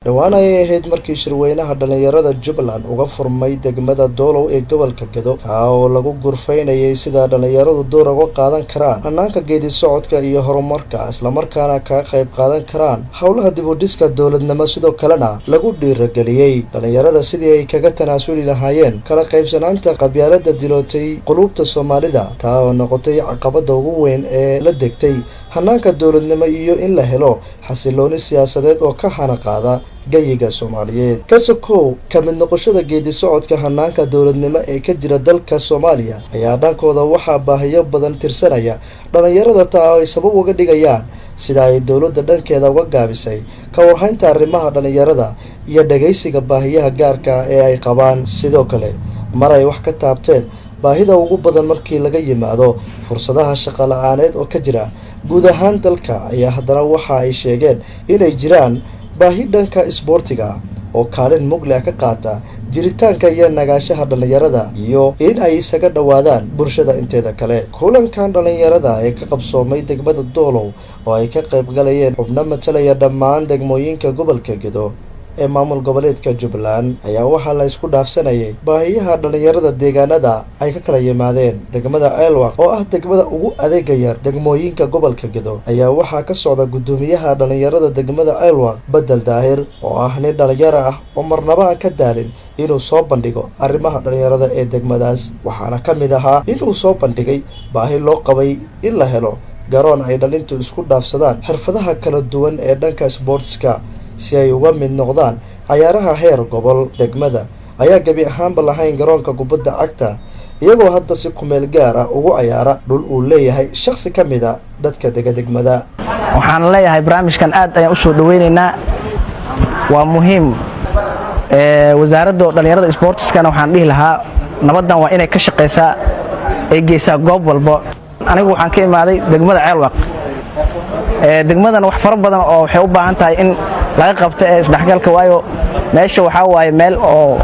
Dhowaan ayay ahayd markii shirweynaha dhalinyarada Jubbaland uga furmay degmada Doolow ee gobolka Gedo, kaa oo lagu gurfaynayay sida dhalinyaradu door uga qaadan karaan hanaanka geedi socodka iyo horumarka, islamarkaana kaga qayb qaadan karaan howlaha dib u dhiska dowladnimo. Sidoo kalena lagu dhiirageliyey dhalinyarada sidii ay kaga tanaasuli lahaayeen kala qaybsanaanta qabyaalada dilootay quluubta Soomaalida, taa oo noqotay caqabada ugu weyn ee la degtay hanaanka dowladnimo iyo in la helo xasilooni siyaasadeed oo ka hana qaada gayiga Soomaaliyeed. Ka sokow ka mid noqoshada geedi socodka hanaanka dowladnimo ee ka jira dalka Soomaaliya, ayaa dhankooda waxaa baahiyo badan tirsanaya dhalinyarada, taa oo ay sabab uga dhigayaan sida ay dowladda dhankeeda uga gaabisay ka warhaynta arrimaha dhalinyarada iyo dhagaysiga baahiyaha gaarka ah ee ay qabaan. Sidoo kale mar ay wax ka taabteen baahida ugu badan markii laga yimaado fursadaha shaqo la-aaneed oo ka jira guud ahaan dalka, ayaa haddana waxa ay sheegeen inay jiraan baahi dhanka isboortiga oo kaalin mugle ka qaata jiritaanka iyo nagaashaha dhalinyarada iyo in ay isaga dhowaadaan bulshada inteeda kale. Kulankan dhalinyarada ee ka qabsoomay degmada Doolow oo ay ka qayb galayeen xubno matalaya dhammaan degmooyinka gobolka Gedo ee maamul goboleedka Jubbaland, ayaa waxaa la isku dhaafsanayay baahiyaha dhalinyarada deegaanada ay ka kala yimaadeen. Degmada Ceelwaq oo ah degmada ugu adeega yar degmooyinka gobolka Gedo, ayaa waxaa ka socda guddoomiyaha dhalinyarada degmada Ceelwaq, Bedel Daahir, oo ah nin dhalinyaro ah oo marnaba aan ka daalin inuu soo bandhigo arrimaha dhalinyarada ee degmadaas. Waxaana ka mid ahaa inuu soo bandhigay baahi loo qabay in la helo garoon ay dhalintu isku dhaafsadaan xirfadaha kala duwan ee dhanka sboortska si ay uga mid noqdaan cayaaraha heer gobol. Degmada ayaa gebi ahaanba lahayn garoonka kubadda cagta, iyagoo hadda si kumeel gaar ah ugu cayaara dhul uu leeyahay shaksi ka mid a dadka dega degmada. Waxaan leeyahay barnaamijkan aad ayaan usoo dhaweynaynaa, waa muhiim. Wasaaradda dhallinyarada sboortiskana waxaan dhihi lahaa nabaddan waa inay ka shaqaysaa, ay geysaa goob walba. Anigu waxaan ka imaaday degmada Ceelwaq. Degmadan wax fara badan oo waxay u baahan tahay in laga qabto ee isdhexgalka, waayo meesha waxaa waaye meel oo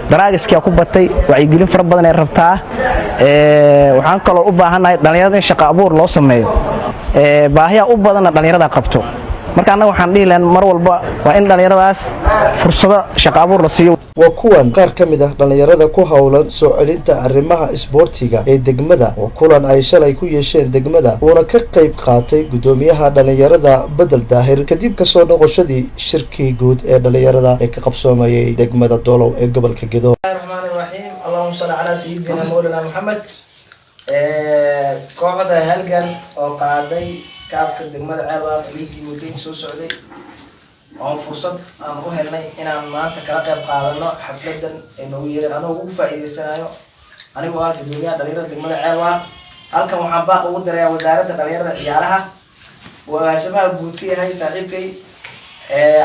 daraagiskia ku batay, wacyigelin fara badan ay rabtaa. Waxaan kaloo u baahannahay dhallinyarada in shaqa abuur loo sameeyo, baahiya u badanna dhallinyarada qabto. Marka annaga waxaan dhihi lahayn mar walba waa in dhallinyaradaas fursado shaqa abuur la siiyo. Waa kuwan qaar ka mid ah dhalinyarada ku howlan soo celinta arrimaha isboortiga ee degmada oo kulan ay shalay ku yeesheen degmada, uuna ka qayb qaatay guddoomiyaha dhalinyarada Bedel Daahir, kadib kasoo noqoshadii shirkii guud ee dhalinyarada ee ka qabsoomayay degmada Doolow ee gobolka Gedo. Raxmaan raxiim, allahuma salli calaa sayidina mawlana Maxamed. Kooxda Halgan oo qaaday kaabka degmada Ceelwaaq liigii muddooyin soo socday, oon fursad aan u helnay inaan maanta kala qayb qaadano xafladan ay noogu yeereen, anigoo ugu faa'iideysanayo anigoo ah guddoomiyaha dhalinyarada degmada Ceelwaaq. Halkan waxaan baaq ugu dirayaa Wasaaradda Dhalinyarada Ciyaaraha uu agaasimaha guud ka yahay saaxiibkay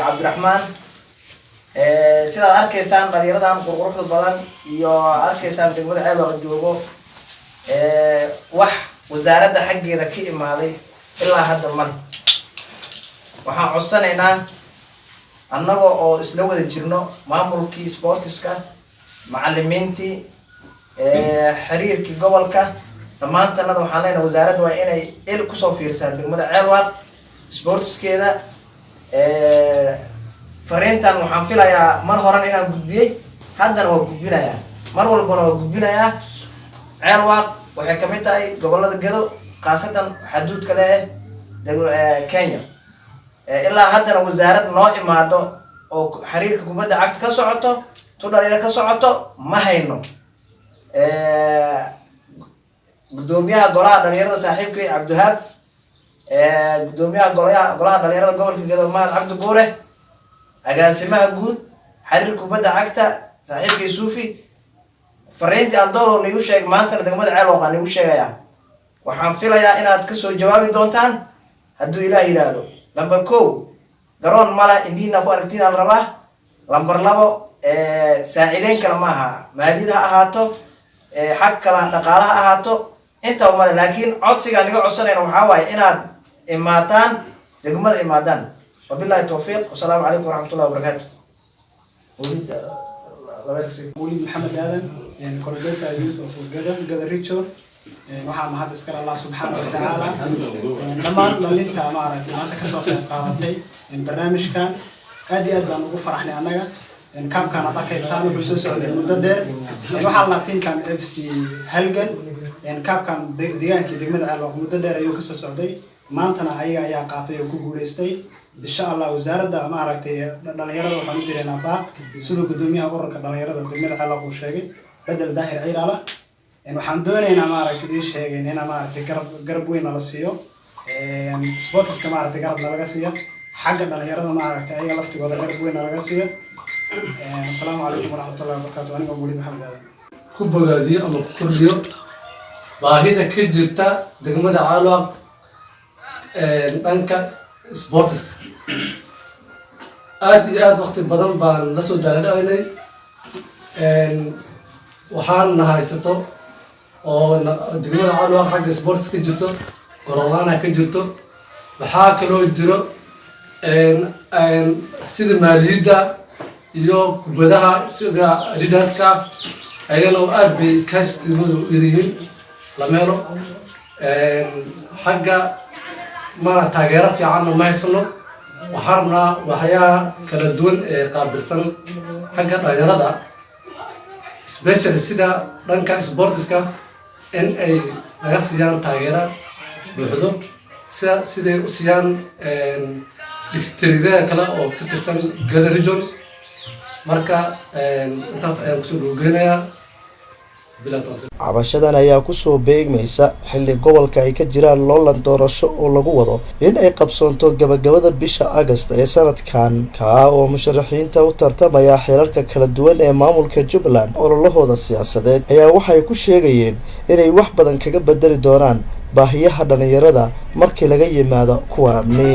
Cabdiraxmaan. Sidaad arkaysaan dhalinyaradan qurquruxda badan iyo arkaysaan degmada Ceelwaaq joogo, wax wasaaradda xaggeeda ka imaaday ilaa hadda male. Waxaan codsanaynaa annaga oo isla wada jirno maamulkii sportiska, macalimiintii, xiriirkii gobolka, dhammaantanada waxaan leenahay wasaaradda waa inay il kusoo fiirsaa degmada Ceelwaaq sportiskeeda. Fariintan waxaan filayaa mar horan inaan gudbiyey, haddana waa gudbinayaa, mar walbana waa gudbinayaa. Ceelwaaq waxay kamid tahay gobolada Gedo, khaasatan xaduudka leh Kenya. Ilaa haddana wasaarad noo imaado oo xiriirka kubadda cagta ka socoto, tu dhalinyaro ka socoto ma hayno. Guddoomiyaha golaha dhalinyarada saaxiibkay Cabdiwahaab, guddoomiyaha golaha dhalinyarada gobolka Gedo Mahad Cabdi Guure, agaasimaha guud xiriirka kubadda cagta saaxiibkay Suufi, fariintii aan Doolow niigu sheegay maantana degmada Ceelwaq aan niigu sheegayaa. Waxaan filayaa inaad kasoo jawaabi doontaan hadduu Ilaah yidhaahdo. Number 1, garoon mala, indhiina ku aragtiin la rabaa. Number 2, saaciideyn kale ma aha, maaliyad ha ahaato, xag kale dhaqaale ha ahaato, intaba male. Laakiin codsigaan iga codsanayna waxaa waaye inaad imaataan degmada, imaadaan. Wabillahi tawfiiq, wasalaamu calaykum waraxmatullahi wabarakaatu. Mawlid Maxamed Aadan, coordinator youth of Gada, Gada region. Waxaa mahad iskale Allah subxaana wa tacaala, dhammaan dhalinta maaragtay maanta kasoo qayb qaadatay barnaamijkan. Aad iyo aad baan ugu faraxnay annaga. Kaabkaan aad arkaysaan wuxuu soo socday muddo dheer. Waxaa la tiimkan FC Halgan. Kaabkan deegaankii degmada Ceelwaaq muddo dheer ayuu kasoo socday, maantana ayaga ayaa qaatay oo ku guuleystay. Insha Allah, wasaaradda maaragtay dhalinyarada waxaan u diraynaa baaq, siduu gudoomiyaha ururka dhalinyarada degmada Ceelwaaq uu sheegay, Bedel Daahir Ciiraala. Waxaan doonaynaa, maaragtay, ii sheegeen inaa maaragtay garab weyn nala siiyo, sportiska maaragtay garab nalaga siiyo, xagga dhalinyarada maaragtay ayaga laftigooda garab weyn nalaga siiyo. Asalaamu calaykum waraxmatullahi wabarakaatu. Aniga Waliid Maxamed Aadan. Ku bogaadiyo ama ku kordhiyo baahida ka jirta degmada Caalwaq dhanka sportiska. Aada iyo aada waqti badan baan la soo daaladhacinay. Waxaan na haysato oo degmada Caalwaq xagga sports ka jirto gorolaana ka jirto. Waxaa kaloo jiro sida maaliyadda iyo kubadaha sida Adidaska, ayagana aad bay iskaashitimadu u yaryihiin lameelo xagga mana taageero fiicanna ma haysano. Waxaan rabnaa waxyaha kala duwan ee qaabilsan xagga dhalinyarada, specially sida dhanka sportiska, in ay naga siiyaan taageera buuxdo sida siday u siiyaan districtyada kale oo ka tirsan Gada Region. Marka intaas ayaan kusoo dhowgeynayaa. Bilaa tawfiiq. Cabashadan ayaa kusoo beegmaysa xilli gobolka ay ka jiraan loolan doorasho oo lagu wado in ay qabsoonto gabagabada bisha Agast ee sanadkan, kaa oo musharaxiinta u tartamaya xilalka kala duwan ee maamulka Jubbaland ololahooda siyaasadeed ayaa waxay ku sheegayeen inay wax badan kaga bedeli doonaan baahiyaha dhalinyarada markii laga yimaado kuwa amni.